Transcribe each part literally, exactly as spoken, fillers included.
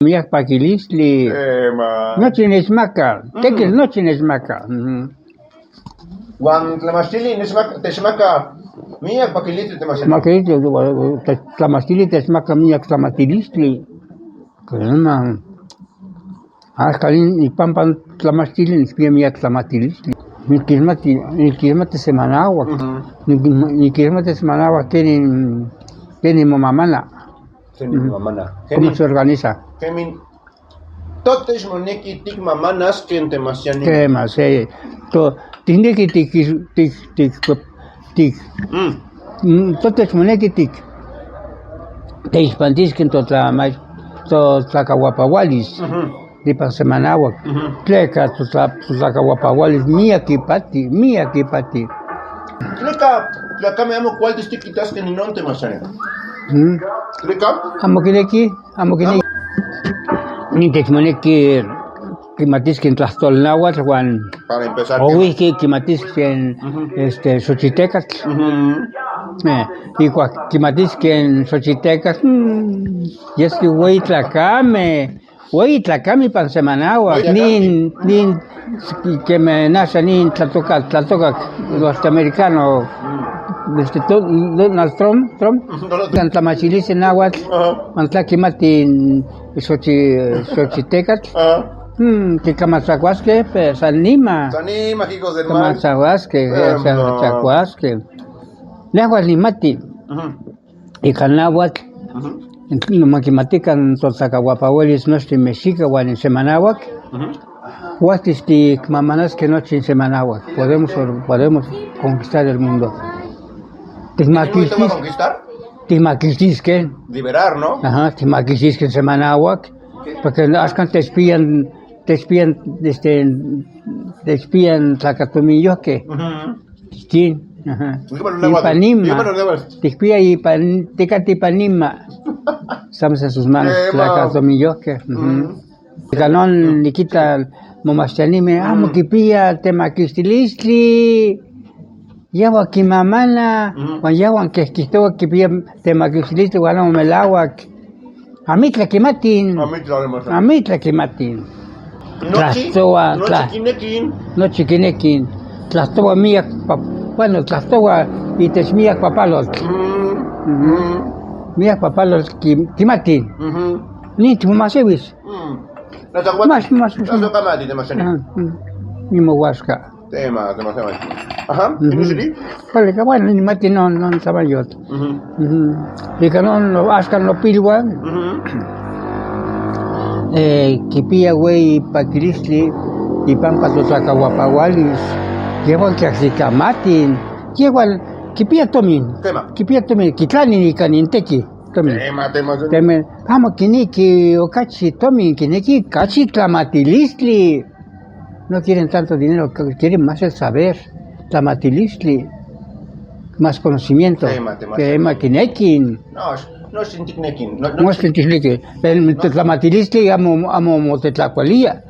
Miyakpakilistli. Nochi nechmaka. Tekitl nochi nechmaka. Wan tlamachtili nechmaka, techmaka miyakpakilistli, tlamachtili. Tlamachtilistli, te-, tlamachtili techmaka miyak tlamatilistli. Kena. Axka nin, nipampan tlamachtili, nichpia miyak tlamatilistli. Nikismati, nikismati semanawak. Nikismati semanawak kenin, kenin mumamana. Kenin mumamana. ¿Cómo se organiza? Kenin, to techmonekitik mamanas ken te Masiani. Kema, sí. To, tineki tik, tik, tik, tik. Mm, to techmonekitik. Te ispantisken to tla-, to tlakawapawalis. Lipan semanawak. Tleka to tla-, to tlakawapawalis, miyak kipati, miyak kipati. Tleka, tleka kame amo kualtis tikitaske ninun te Masiani. Tleka. Amo kineki, amo kineki. Nin techmoneki kimatisken tlahtol náhuatl wan. Para empezar. Owihki kimatisken, este, xochitekatl. Eh, y kua kimatisken xochitekatl, mm, y es que wei tlakame, wei tlakame pan semanawak, nin, nin, keme naxa nin tlatoka, tlatoka norteamericano, este, Donald Trump, Trump, kan tlamachiliste náhuatl, man tla kimati xochi-, xochitekatl. Hmm, ki kamatsakuaske, pe, san nima. San nima, hijos del mal. Kamatsakuaske, kamatsakuaske. Nehwal nimati. Ika náhuatl, no ma kimatikan to tlakawapawalis nochi mexica wan in semanawak. Wáhtis ti kmamanaske nochi in semanawak. Podemos, podemos conquistar el mundo. Tikmakistis-, tikmakistisken. Liberar, ¿no? Aha, tikmakistisken semanawak. Porque axkan techpian, techpian, este, techpian tlakatomin yohke. Kin, aha. Ipan nima. Tikpia ipan, tikatl ipan nima. Estamos en sus manos, tlakatomiyohke. Kanon nikita mumachtianime, amo kipia temakistilistli. Yehwa kimamana, wan yehwa kehkihtowa kipia temakistilistli, wan amo melawak. Amitla kimatin. Amitla kimatin. Tlahtowa, nochi kinekin. Nochi kinekin. Tlahtowa miyak pa-, bueno, tlahtowa itech miyak papalotl. Miyak papalotl ki-, kimatin. Nin tmumasewis. Mas, mas, mas. Ni mowaska. Tema, tema, tema. Aha, ¿y no sé qué? Bueno, ni mati no, no, sama yot. Ika no, no, axka no pilwan. Eh, kipia wei pakilistli, ipan pa to tlakawapawalis. Yehwan kiaksik kamatin. Yehwan kipia tomin. Tema. Kipia tomin, kitlanin ika ninteki. Tomin. Tema, tema, tema. Teme, amo kineki okachi tomin, kineki okachi tlamatilistli. No quieren tanto dinero, quieren más el saber, tlamatilistli, más conocimiento. Tema, tema, tema. Kinekin. No, no, no kinekin. No, no kinekin. Pero tlamatilistli amo, amo motetlakualia.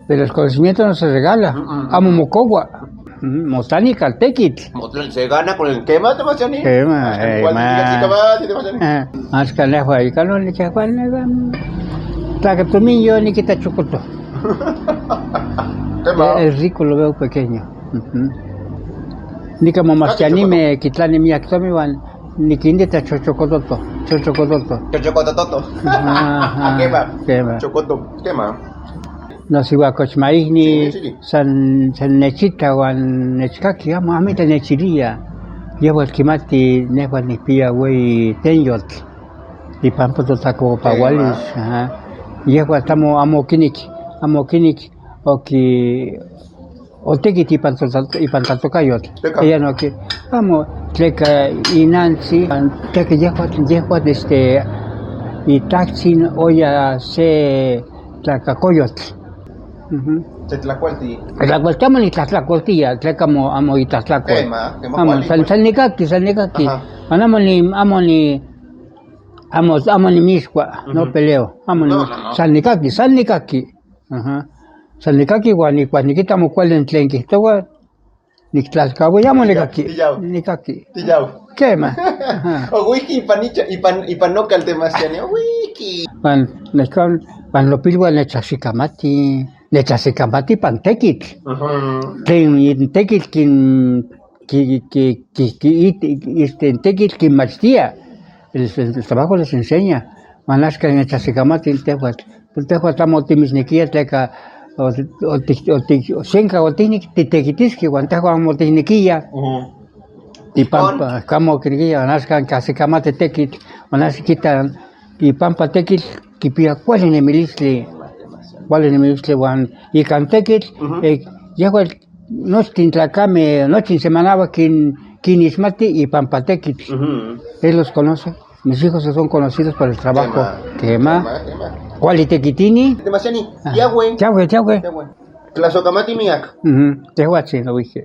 Pero el conocimiento no se regala. Amo mokowa. Motani kaltekitl. Se gana con el kema, te Masiani. Kema, eh, ma. Axka nehwa, ika no, ni kehwa, tlakatomin yo nikita chokoto. Tema. El, el rico lo veo pequeño. Nika mumachtianime, kitlanin miyak tomin wan, nikintita chochokototo, chochokototo. Chochokototo. Aha, kema. Kema. Chokoto, kema. No, siwa kochmaihni, san, san nechita wan nechkaki, amo, amita nechilia. Yehwal kimati, nehwal nihpia wei tenyotl. Ipan pa to tlakawapawalis, aha. Yehwal tamo, amo kineki, amo kineki, oki, otekit ipan to-, ipan tlatokayotl. Ella no ki-, amo, tleka inantsi, tleka yehwal, yehwal, este, itahtzin oya se tlakakoyotl. Tlakualti. Tlakualti, amo nitlahtlakualtia, tleka amo, amo itlahtlakual. Amo, san, san nikaki, san nikaki. Amo ni, amo ni, amo, amo nimixkua, no peleo. Amo ni, san nikaki, san nikaki. Aha. San nikaki wan, wan nikita amo kuali tlen kihtowa, niktlalkauia, amo nikaki. Nikaki. Kema. Owihki, ipan icha, ipan, ipan nokal te maschani, owihki. Wan, nesk'an, wan lopil wan nechasikamati, nechasikamati pan tekitl. Ujú. Kin, in tekitl kin, ki, ki, ki, ki, it, este, in tekitl kin machtia. El, el trabajo les enseña. Wan nesk'an nechasikamati in tehuatl. Pues tehuatl amo timisnikiya tleka, o, o, ti, o, ti, o, senka o tihnik titekitiski, wan tehuatl amo tihnikiya. Ujú. Ti pampa, kamo kirgiya, wan nesk'an kasikamati tekitl, wan nesk'an kita, ti pampa tekitl, kipia kuali nemilistli, kuali nemilistli wan, i kan tekitl, ujú, eh, yehwal, nochtin tlakame, nochtin semanahwa kin, kin ismati i pampa tekitl. Ujú. Él los conoce. Mis hijos son conocidos por el trabajo. Kema. Kema. Kema, kema. Kuali tekitini. Te maschani. Ah. Tiahue. Tiahue, tiahue. Tiahue. Tlasokamati miak. Ujú. Tehuatsin, owihki.